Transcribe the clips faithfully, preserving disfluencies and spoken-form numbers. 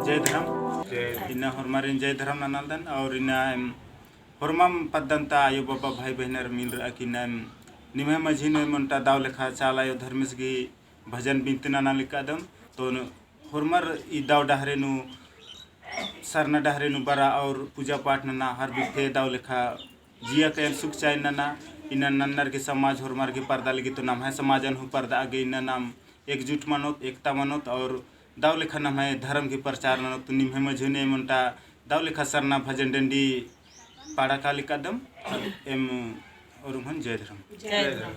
जय धरम। इन्ना होरमारिन जय धरम ननालदन और इन्ना एम होरमम पद्दन्ता आयो बाबा भाई बहिनर मिलरआ की इन्ना एम निम्है मझी नू एम ओन्टा दव लेखा चाला आयो धर्मेस गही भजन बिनती नना लिक्कादम। तो होरमर ई दव डहरे नू सरना डहरे नू बरआ और पूजा पाठ नना हर बिफे दव लेखा जिया कयन सुख चैन नना। इन्ना नन्नर की समाज होरमर की परदा लगी तो नम्है समाजन हूँ परदआ गे इन्ना नाम एकजुट मनोत, एकता मनोत और दव लेखा नम्है धर्म की प्रचार ननोत। तो निम्है मझी नू एम ओन्टा दव लेखा सरना भजन डंडी पाड़ा कालिकादम। एम ओरुंगन जय धर्म। जय धर्म।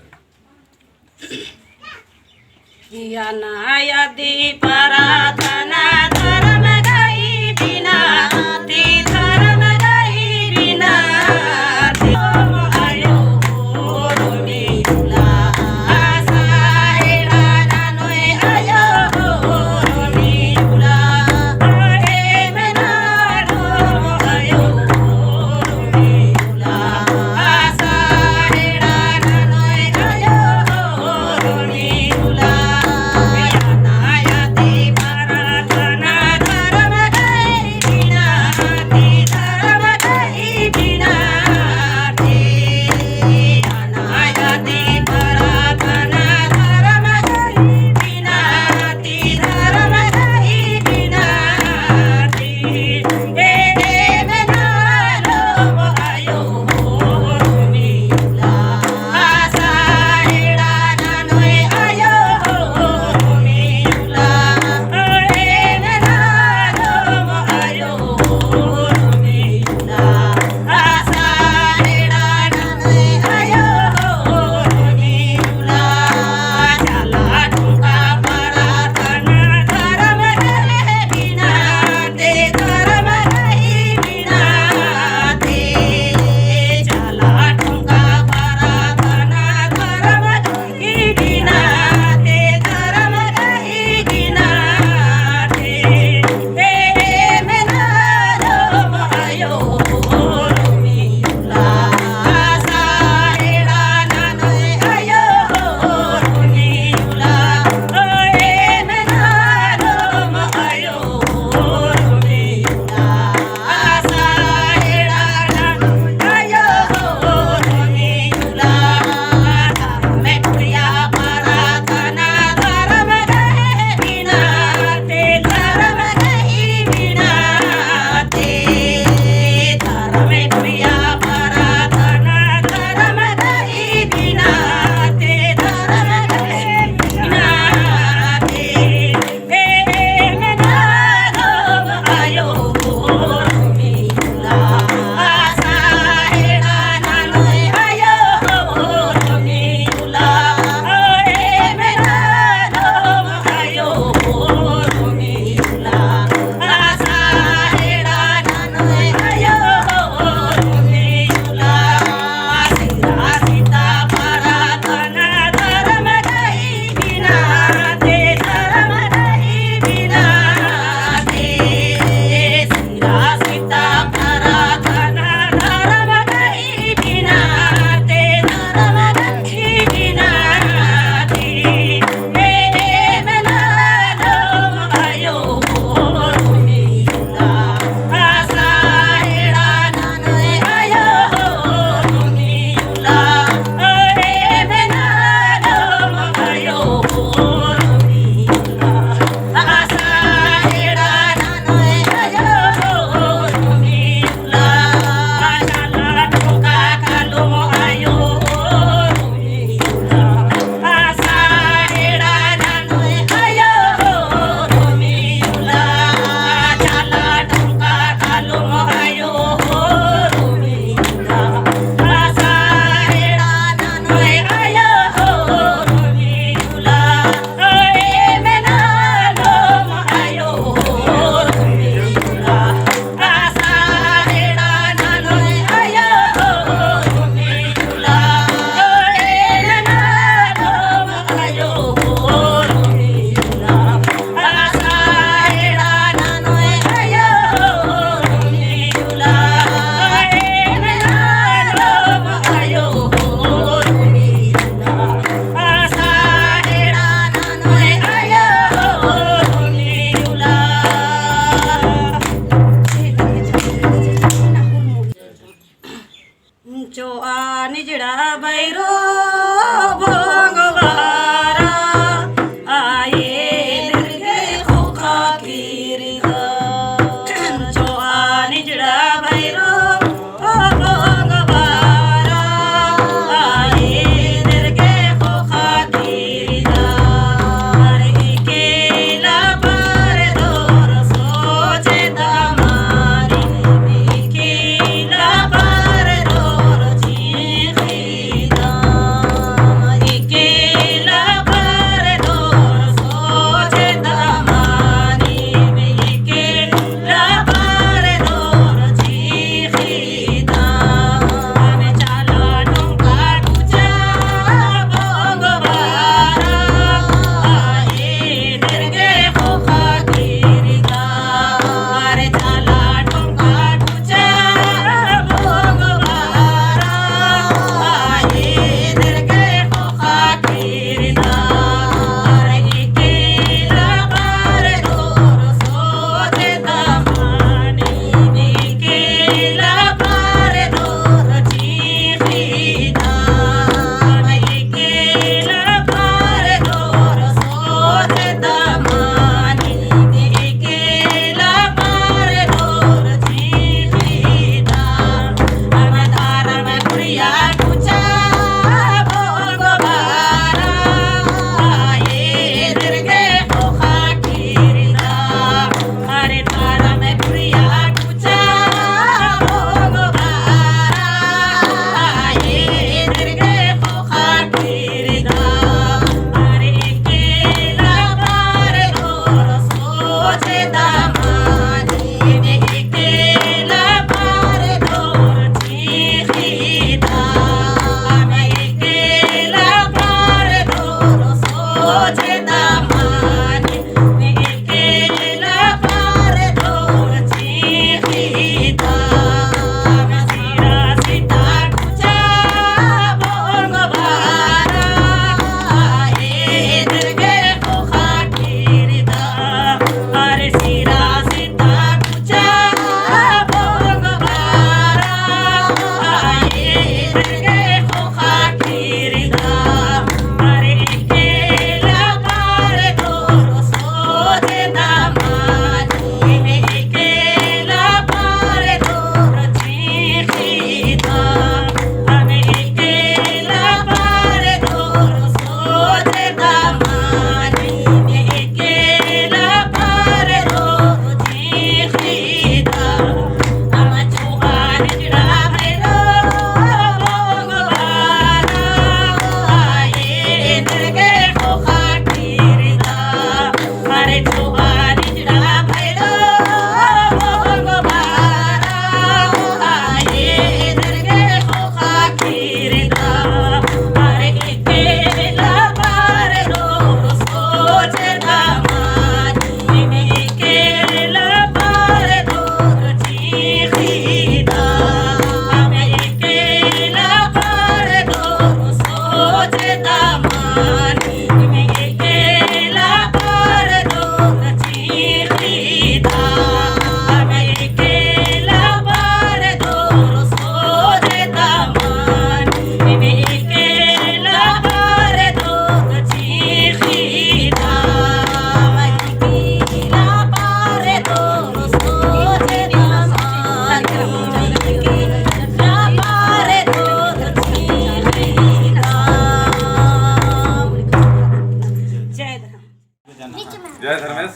जय धर्मेस।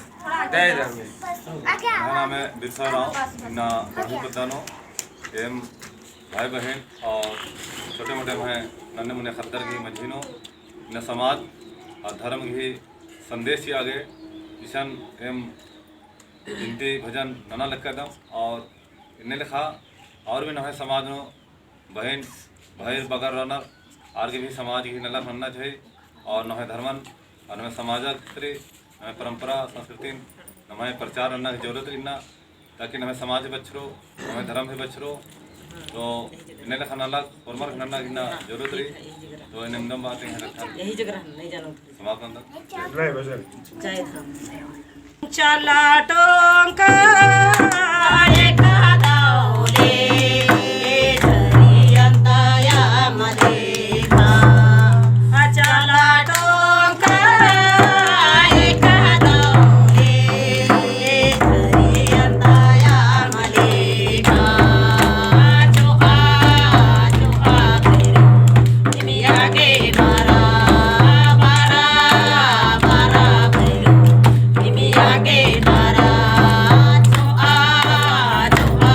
जय धर्मेस। मोर नामे बिरसा उराँव, इन्ना बरही पद्दा नू एम भाई बहिन और छोटे मोटे भाई नन्हे मुन्ने ख़द्दर गही मझी नू इन्ना समाज और धर्म गही संदेश चिआ गे इसन एम बिनती भजन नना लक्कदम। और इन्ने लेखा और भी नम्है समाज नू बहिन भाई बगर रअनर आर गे भी समाज गही नलख नन्ना चाही। और नम्है धर्मन और नम्है समाज ख़तरी नम्है परंपरा संस्कृतिन नम्है प्रचार नन्ना की जरूरत रई इन्ना, ताकि नम्है समाज भी बछरो, नम्है धर्म भी बछरो। तो इन्ने लेखा नलख होरमर नन्ना की इन्ना जरूरत रई। तो इन्ने मुन्दम बात है। यही जगह नहीं जानो। समापन तक। जय धर्म। चला टोंका एका दौले, झरियन तया मलेखा। चला टोंका एका दौले, झरियन तया मलेखा। चोआ, चोआ भैरो, निमिया गे बरा, बरा, बरा भैरो, निमिया गे बरा, चोआ, चोआ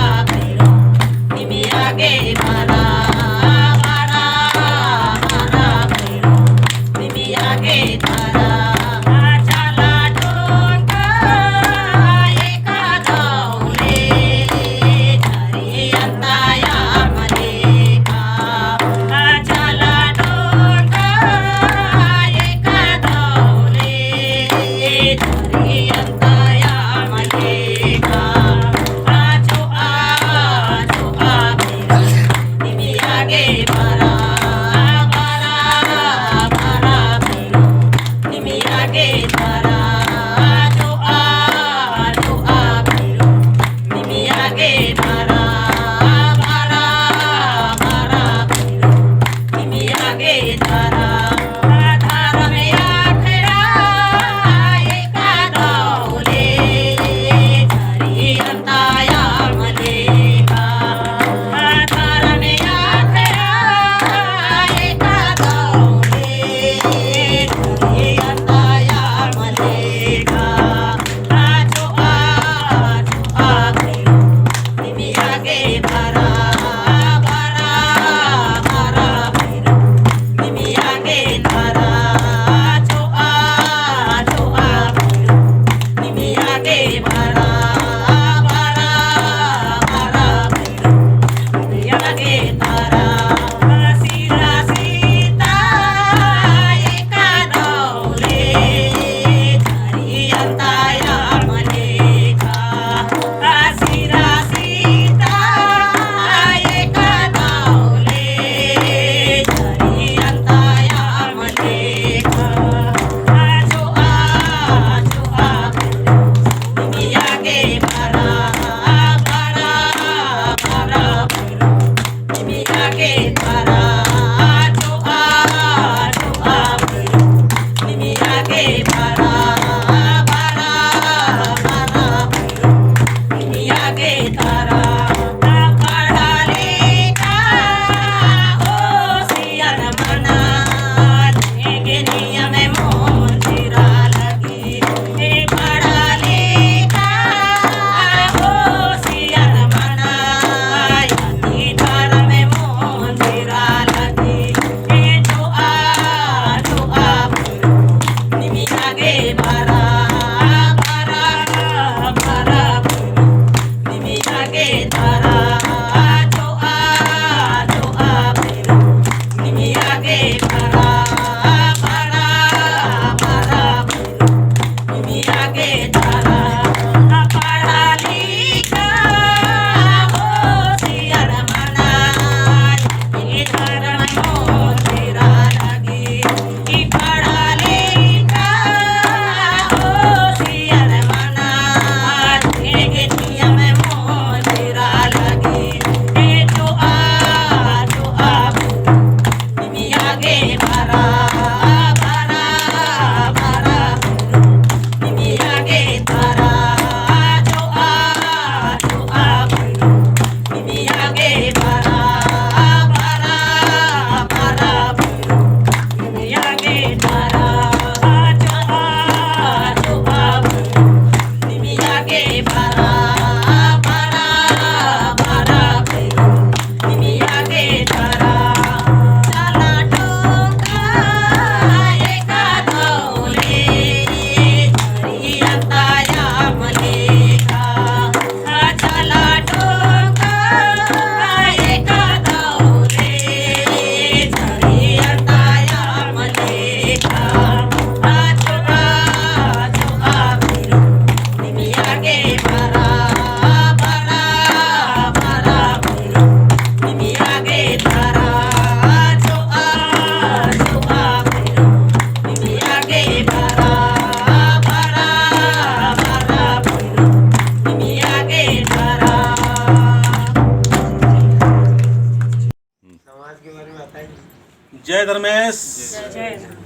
जय राम।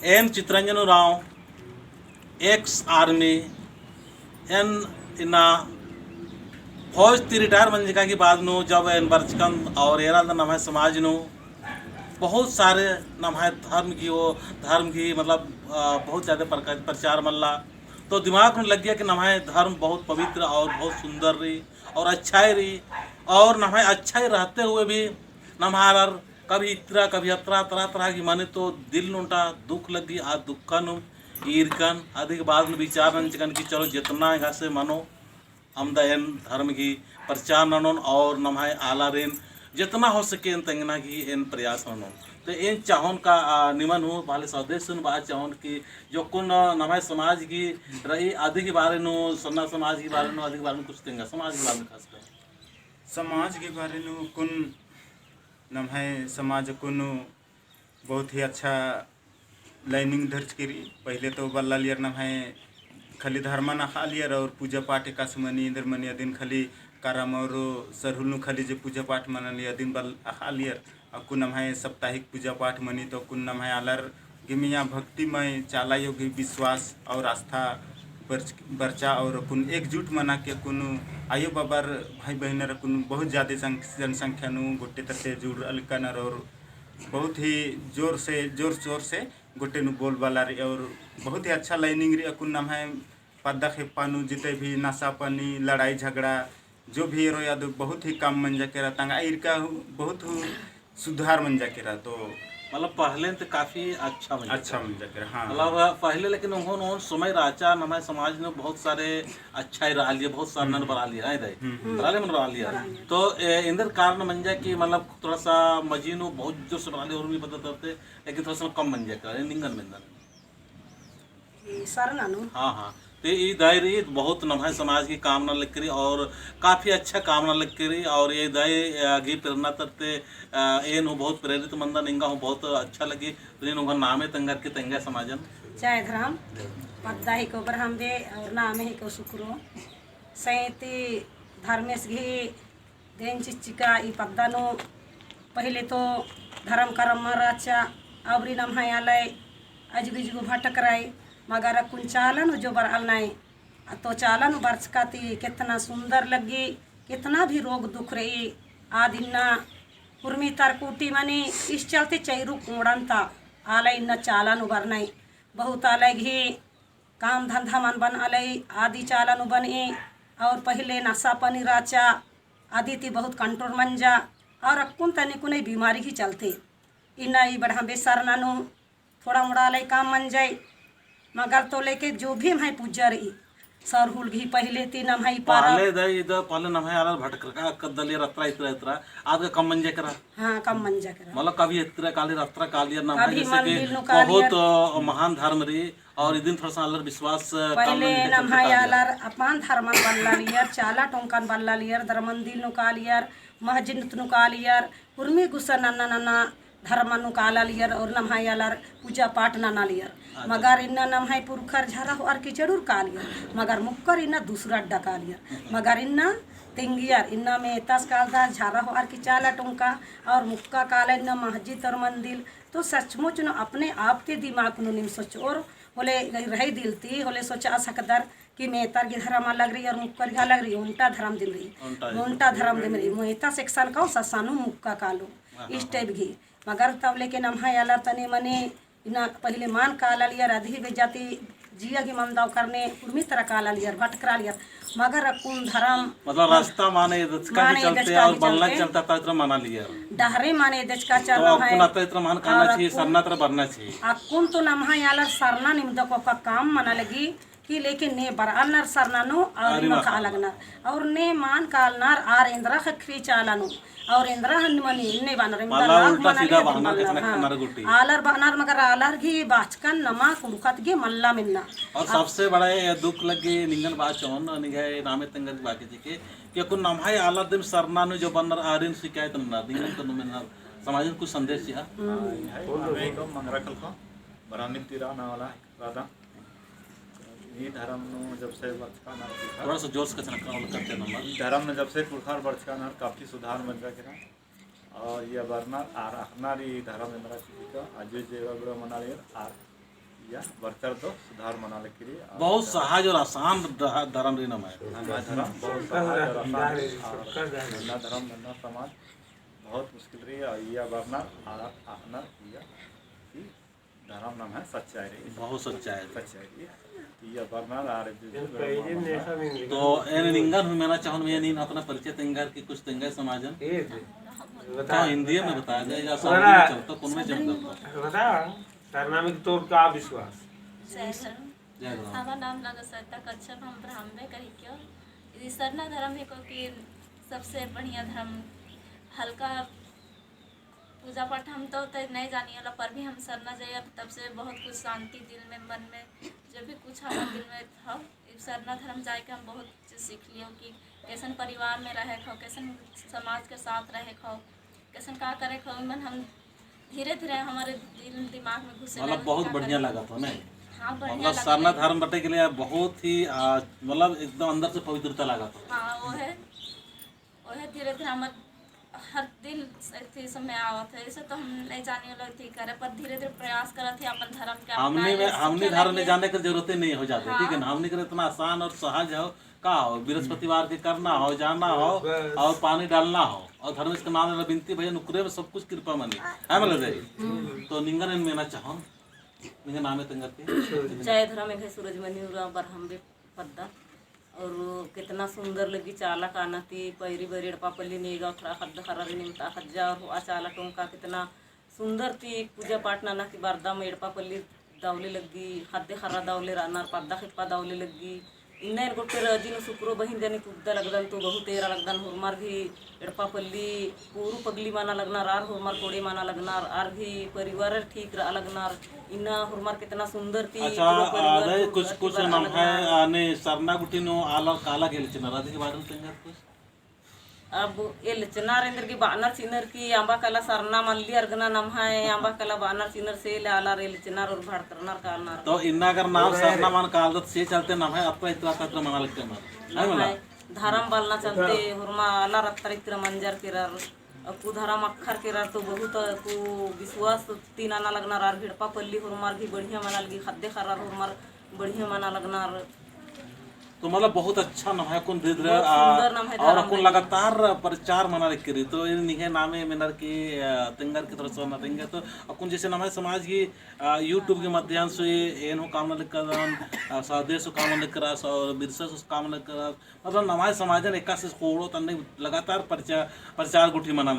एन चितरंजन उराँव, ex army, एन इन्ना फौज ती retire मंजका की बाद नू जब एन बरचकन और एरा नम्है समाज नू बहुत सारे नम्है धर्म की, वो धर्म की मतलब, अ, बहुत ज्यादा प्रका-, प्रचार मल्ला। तो दिमाग नू लग्गिया कि नम्है धर्म बहुत पवित्र और बहुत सुंदर रई और अच्छाई रई, और नम्है अच्छाई रहते हुए भी नम्है आलर कभी इतरा, कभी अतरा, तरह तरह की मनी तो दिल नू ओन्टा दुख लग्गी। आ दुखन ईरकन अदी के बाद नू विचार नंजकन कि चलो जितना एंगा से मनो अमदा एन धर्म की प्रचार ननोन और नम्है आलारिन जितना हो सके एन तेंगना की एन प्रयास ननोन। तो एन चाहोन का, आ, निमन हूँ पहले सदस्य हूँ बआ चाहोन कि जो कुन नम्है समाज की रई अदी के बारे नू, सरना समाज के बारे नू, अदी के बारे नू कुछ तेंगा, समाज के बारे नू खास कर। समाज के बारे नू कुन नम्है समाज कुन बहुत ही अच्छा line नू धरचकी रई। पहिले तो बल्लालियर नम्है खाली धर्मन अख़ालियर और पूजा पाठ एकासे मनी एन्देर मनी अदिन खाली करम और सरहुल नू खाली जे पूजा पाठ मनालियर अदिन बल अख़ालियर। अक्कुन नम्है साप्ताहिक पूजा पाठ मनी तो अक्कुन नम्है आलर गे मइय्याँ भक्तिमय चाला अयो गे विश्वास और आस्था बरच-, बरचा और अक्कुन एकजुट मना के अक्कुन अयो बाबर भाई बहिनर अक्कुन बहुत ज्यादा जन-, जनसंख्या नू गोट्टे तरते जुड़रआ लक्कनर और बहुत ही जोर से, जोर शोर से गोट्टे नू बोलबाला रई और बहुत ही अच्छा line रई। अक्कुन नम्है पद्दा खेप्पा नू जिते भी नशा पानी, लड़ाई झगड़ा जो भी रई अदु बहुत ही कम मंजा केरा, तंगआ ईरका बहुत ही सुधार मंजा केरा। तो मतलब पहले ते काफी अच्छा मंजा अच्छा केरा। मंजा केरा, हाँ। मतलब पहले लेकिन ओन, ओन समय रहचा नम्है समाज नू बहुत सारे अच्छाई रआलियर, बहुत सारे नन हम्म। बरआलियर, हैं दाई? हम्म, हम्म। बरआलियर, मल रआलियर। बरआलियर। तो, ए, एन्देर कारण मंजा कि मतलब थोड़ा सा मझी नू बहुत जोर से बरआलियर और भी पता करते, लेकिन थोड़ा सा कम मंजा केरा, निंगन मेंदन। ई सरना नू? हाँ, हाँ। ते ई दाई रई बहुत नम्है समाज की काम नना लगी रई और काफी अच्छा काम नना लगी रई और ये दाई, अ, गे प्रेरणा तरते, अ, एन हूँ बहुत प्रेरित मंदन, एंगा हूँ बहुत अच्छा लग्गी। तो नीन ओंगन नामे तेंगर की तेंगा समाजन। जय धर्म। पद्दा हिके अम्बे और नामे हिके सुकरो। सैंती धर्मेस गही देन चिच्चिका ई पद्दा नू पहिले तो धरम करम मल रहचा, अबरी नम्है आलय अजगु इजगु भटकरई, मगर अक्कुन चाला नू जो बरआलनय, तो चाला नू बरचका ती केतना सुंदर लग्गी, केतना भी रोग दुख रई, आद इन्ना उर्मी तरकुटी मनी, इस चलते चैरु कोड़न ता आलय इन्ना चाला नू बरनय, बहुत आलय गही काम धंधा मल बनआलय, आदी चाला नू बनई, और पहिले नशा पानी रहचा, आदी ती बहुत control मंजा, और अक्कुन तनी कुनई बीमारी गही चलते। इन्ना ई बढ़ाबे सरना नू थोड़ा मोड़ा आलय काम मंजय, मगर तो लेके जो भी एम्है पूजा रई, सरहुल गही पहिले ती नम्है पारा पहले दाई इदा पहले नम्है आलर भटकरका अक्कदलियर अतरा इतरा इतरा, आद गा कम मंजा केरा। हाँ, कम मंजा केरा। मतलब कभी इतरा कालियर अतरा कालियर नम्है कभी जैसे कि मंदिर नू कालियर। बहुत, अ, महान धर्म रई, और इदिन थोड़ा सा आलर विश्वास, अ, पहले कम नन्ना नम्है चलते आलर अपन धर्मन बल्लालियर, चाला टोंकन बल्लालियर, दरमंदिल नू कालियर, मस्जिद नू कालियर, उर्मी गुसन नन्ना नन्ना धर्मन नू कालालियर और नम्है आलर पूजा पाठ ननालियर। अच्छा। मगर इन्ना नम्है पुरखर झरा होअर की जरूर कालियर, मगर मुक्कर इन्ना दूसरा अड्डा कालियर। मगर इन्ना तेंगियर, इन्ना मेतास कालदर झरा होअर की चाला टोंका और मुक्का काला इन्ना मस्जिद और मंदिर, तो सचमुच नू अपने आप ते दिमाग नू नीम सोचओर होले रही दिल ती, होले सोचा सकदर कि मेतर गे धरम अलग रई और मुक्कर गे अलग रई, ओन्टा धरम दिम रई। ओन्टा ओन्टा धरम दिम रई। मेतास एकसन काओ ससानु मुक्का कालो। हाँ, इस हाँ, type हाँ। गे। मगर तब लेकिन नम्है आलर तनी मनी इन्ना पहिले मल कालालियर, अदही बेज्जा ती जिया गे मल दव करने उर्मी तरा कालालियर, भटकरालियर। मगर अक्कुन धरम मतलब रास्ता मल एदचका के चलते और बल्ला चलते ता इतरा मनालियर। डहरे मल एदचका चल तो अक्कुन अता इतरा मल काना चाहिए, सरना तरा बरना चाहिए। अक्कुन तो नम्है आलर सरना निम्दको का काम मना लगी कि लेकिन ने बरआलनर सरना नू और आर मल कालनर। और ने मल कालनर आर एन्दरा ख़क्खरी चाला नू। और एन्दरा हन मनी इन्ने बअनर, एन्दरा उल्टा सीधा बअनर, हाँ। आलर बअनर मगर आलर गही बाचकन नमा कुँड़ुख़त गे मल्ला मेन्ना। और सबसे बड़ा ये दुख लग्गी निंगन बाचोन, निंग्है नामे तेंगत बाकी जी के, कि अक्कुन नम्है आलर दिम सरना नू जो बअनर आरिन शिकायत नन्ना, निंगन तो नू मेन्ना, समाजन कुछ संदेश चिआ। हम्म। हाँ, ये है, हमें को मंगरा खलखो, बरानी तिरा ना वाला है। रअदम। ई धरम नू जब से बरचका नर पुरखर। थोड़ा सा जोर से कछनखरआ, और कच्चा नंबर। ई धरम नू जब से पुरखर बरचका नर काफी सुधार मंजा केरा। और इय्या बरनर आर अख़नर ई धरम एन्दरा चिच्चका, अजु जेवा गुड़ा मना लेर आर इय्या बरचर दो सुधार मना लगी रई। और बहुत सहज और आसान ध-, धरम रई नम्है। नम्है धरम बहुत सहज और आसान रई। और नन्ना धरम नन्ना समाज बहुत मुश्किल रई। और इय्या बरनर आर अख़नर इय्या ई धरम नम्है सच्चाई रई। बहुत सच्चाई रई। सच्चाई रई। इय्या बरनर आर तो एन निंगन हूँ मेना चाहन भैया, नीन अपना परिचय तेंगर की कुछ तेंगा समाजन। तो हिंदी में बताया जाए या साउथ में चलता, कौन में चलता? बता, सरना में तोर का विश्वास? जय राम। हमार नाम लगा सरिता कच्छप, हम ब्राह्मण कही क्यों। ई सरना धरम ही को कि सबसे बढ़िया धरम, हल्का पूजा पाठ हम तो तय नहीं जानी होला, पर भी हम सरना जाइया, तब से बहुत कुछ शांति दिल में, मन में, जो भी कुछ हमारे दिल में था, इस सरना धर्म जाए के हम बहुत चीज सीख लियो कि कैसन परिवार में रहे खाओ, कैसन समाज के साथ रहे खाओ, कैसन का करे खाओ, मन हम धीरे धीरे हमारे दिल दिमाग में घुसे मतलब लगा बहुत कि का बढ़िया करे। लगा था, नहीं? हाँ, बढ़िया मतलब लगा सरना था। धर्म बटे के लिए बहुत ही, आ, मतलब एकदम अंदर से पवित्रता लगा था। हाँ, वो है। ओहे धीरे-धीरे हमर हर दिन एथी समय आवत है, ऐसे तो हम नहीं जानी वाला एथी करे, पर धीरे-धीरे प्रयास करत है अपन धर्म के हमनी अपनाए में, ले, हमनी सीखे धर्म में लगे। जाने के जरूरत ही नहीं हो जाते, हाँ। ठीक है ना? हमनी के इतना आसान और सहज हो, का हो, बृहस्पतिवार के करना हो, जाना हो, बस। और पानी डालना हो, और धर्मेश के नाम ले बिनती भजन उकरे में सब कुछ कृपा मनी, है मतलब रे? हम्म। तो निंगन एन मेना चाहन, निंगन नामे तेंगर के? जय धर्म, एंग्है सूरजमणि उराँव बरहम्बे पद्दा। और केतना सुंदर लग्गी चाला काना ती, पैरी बैरी एड़पा पल्ली नेगा, ओथरा ख़द्द ख़र्रा री निमता ख़ज्जा, और आ चाला टोंका केतना सुंदर ती पूजा पाठ नना की बरदम एड़पा पल्ली दवले लग्गी, ख़द्दे ख़र्रा दवले रअनर, पद्दा ख़ेप्पा दवले लग्गी। इन्ना एन गोट्टे रअदी नू सुकरो बहिन गने कुद्दा लगदन तो बहुत एरा लगदन, होरमर भी एड़पा पल्ली पूरू पगली मना लगनर, आर होरमर कोड़े मना लगनर, आर भी परिवार ठीक रआ लगनर। इन्ना होरमर केतना सुंदर ती अच्छा, पूरा परिवार आदे तो कुछ, अति कुछ बरआ नम्है, लगनर। आने सरना गुट्ठी नू आलर काला गे एल्चनर, अदी के बारे में तेंगर कुछ? अब एल्चनर एन्देर गे बअनर चिअनर की अम्बा काला सरना मल्ली अरगना नम्है, अम्बा काला बअनर चिअनर से ले आलर एल्चनर और भड़करनर कालनर। तो इन्ना अगर नाम सरना मल कालदत से चलते नम्है अत्रा इत्रा तत्र मना लगते मल। है मला? नम्है धरम बलना चलते होरमा आलर अत्रा इत्रा मंजर केरर। अक्कु धरम अक्खर केरर तो बहुत अक्कु विश्वास ती नना लगनर आर भी एड़पा पल्ली होरमर भी बढ़िया मना लगी, ख़द्दे ख़र्रर होरमर बढ़िया मना लगनर। तो मतलब बहुत अच्छा नम्है अक्कुन धीरे धीरे, बहुत आ, सुंदर नम्है और धरम अक्कुन लगी। लगातार प्रचार मना लगी रई। तो इन निंग्है नामे मेनर की, आ, तेंगर की थोड़ा सा ना तेंगर तो अक्कुन जैसे नम्है समाज की, आ, YouTube के माध्यम से एन हूँ काम नना लगी रअदन, आ, सहदेव हूँ काम नना लगी रअदस और बिरसा हूँ काम नना लगी रअदस। मतलब नम्है समाजन एकासे कोड़ो तन्ने लगातार प्रचार, प्रचार गुट्ठी मना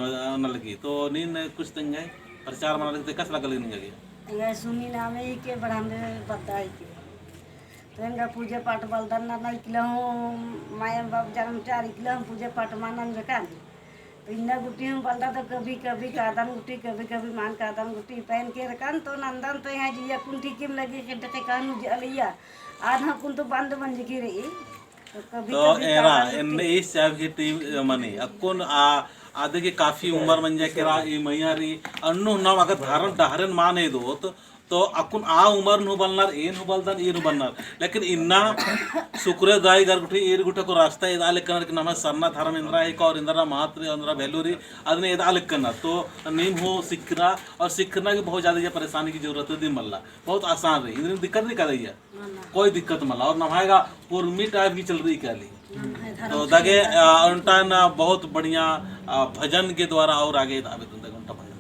लगी। तो नीन कुछ तेंगा प्रचार मना लगी तो एकासे लगा लगी निंगा गे? एंग्है सुनी नामे हिके बरहम्बे पद्दा हिके। तो एंगा पूजा पाठ बलदन नना इकला हूँ, मायम बाप जनम चार इकला हूँ पूजा पाठ मनन जकन। तो इन्ना गुट्ठी हूँ बलदा तो कभी कभी कादन गुट्ठी, कभी कभी मल कादन गुट्ठी, पैन केरकन तो नंदन तो एंग्है जिया कुन ठीकिम लगी के डके कानू जलिया। आद हकुन तो बंद मंजकी रई। तो कभी तो कभी एरा, कादन एन्ने गुट्ठी। इस चाब की टीम, अ, मनी, अक्कुन आ, आदे के काफी उमर मंजा केरा, ई मइय्याँ रई, अन्नु नाम अगर धारण डहरेन मल एदोत, तो अक्कुन आ उमर नू बलनर, एन हूँ बलदन, एन हूँ बलनर। लेकिन इन्ना सुकरे दाई गर गुट्ठी, ईर गुट्ठी को रास्ता एदा लेकनर कि नम्है सरना धर्म एन्दरा हिके और एन्दरा महत्व रई, एन्दरा value रई, अदने एदा लेकनर। तो नीम हूँ सिखना, और सिखना की बहुत ज्यादा ये परेशानी की जरूरत है, दिम मल्ला। बहुत आसान रई, इन्द्रिम दिक्कत नहीं कर रही है, कोई दिक्कत मला। और नम्है गा उर्मी type की चल रही काली। तो दगे, आ, ओन्टा ना बहुत बढ़िया, आ, भजन के द्वारा और आगे दावे तुम दगे ओन्टा भजन।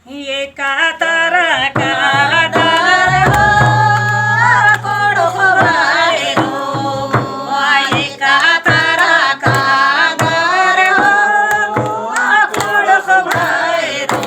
एका तरा कादर हो, कुँड़ुख़ भैरो, एका तरा कादर हो, कुँड़ुख़ भैरो।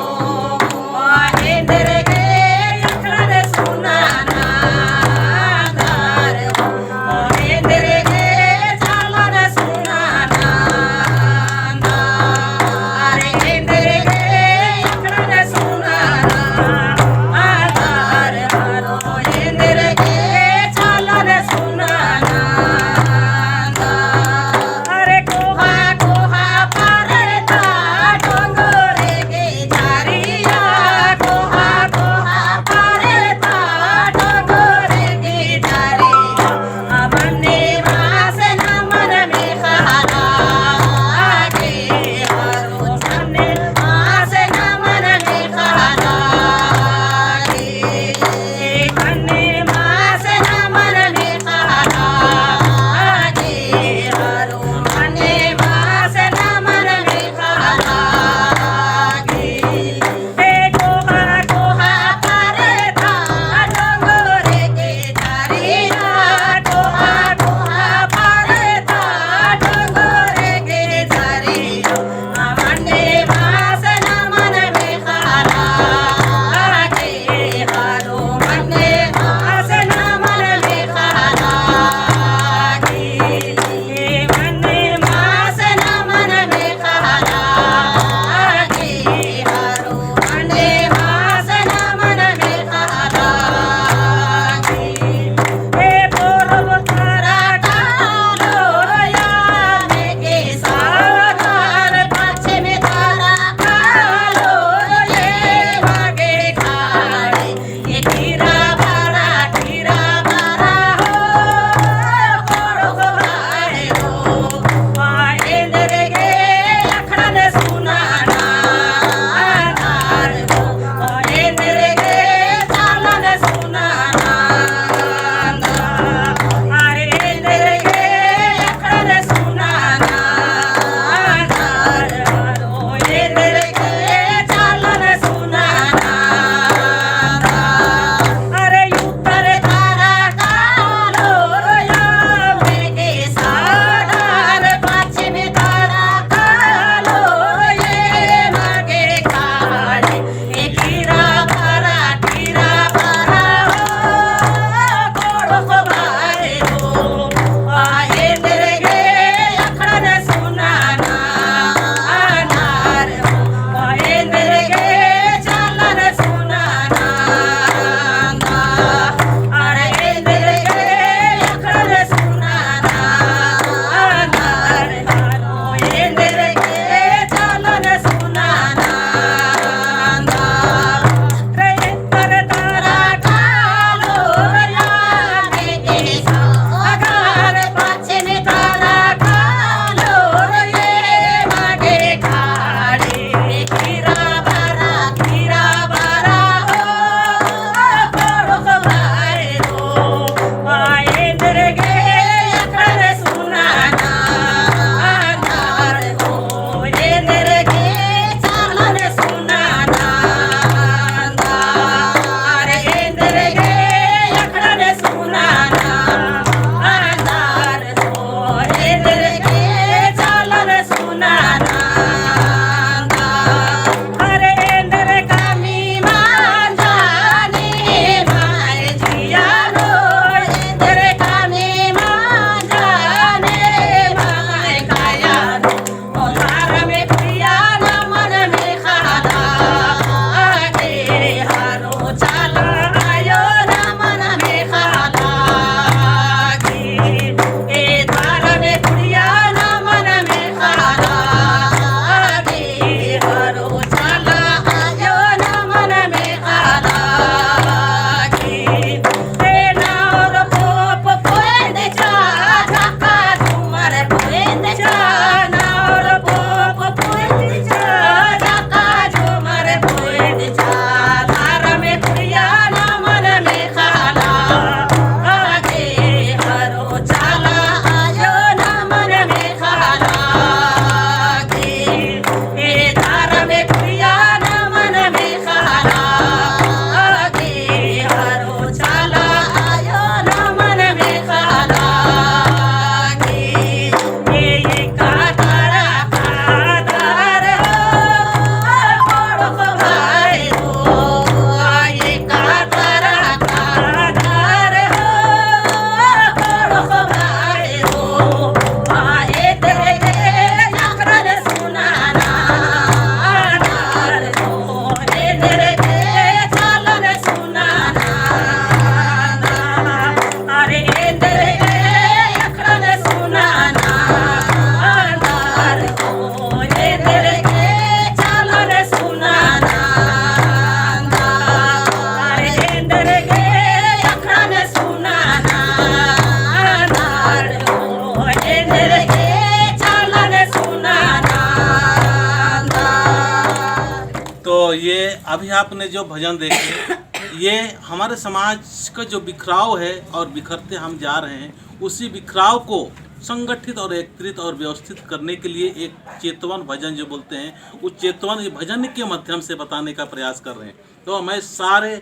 तो ये अभी आपने जो भजन देखे, ये हमारे समाज का जो बिखराव है और बिखरते हम जा रहे हैं, उसी बिखराव को संगठित और एकत्रित और व्यवस्थित करने के लिए एक चेतवन भजन जो बोलते हैं, उस चेतवन भजन के माध्यम से बताने का प्रयास कर रहे हैं। तो मैं सारे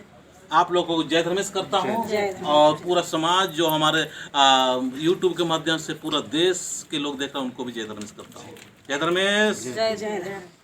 आप लोगों को जय धर्मेश करता हूँ और पूरा समाज जो हमारे, आ, YouTube के माध्यम से पूरा देश के लोग देख रहे हैं, उनको भी जय धर्मेश करता हूँ। जय धर्मेश। जय, जय धर्मेश।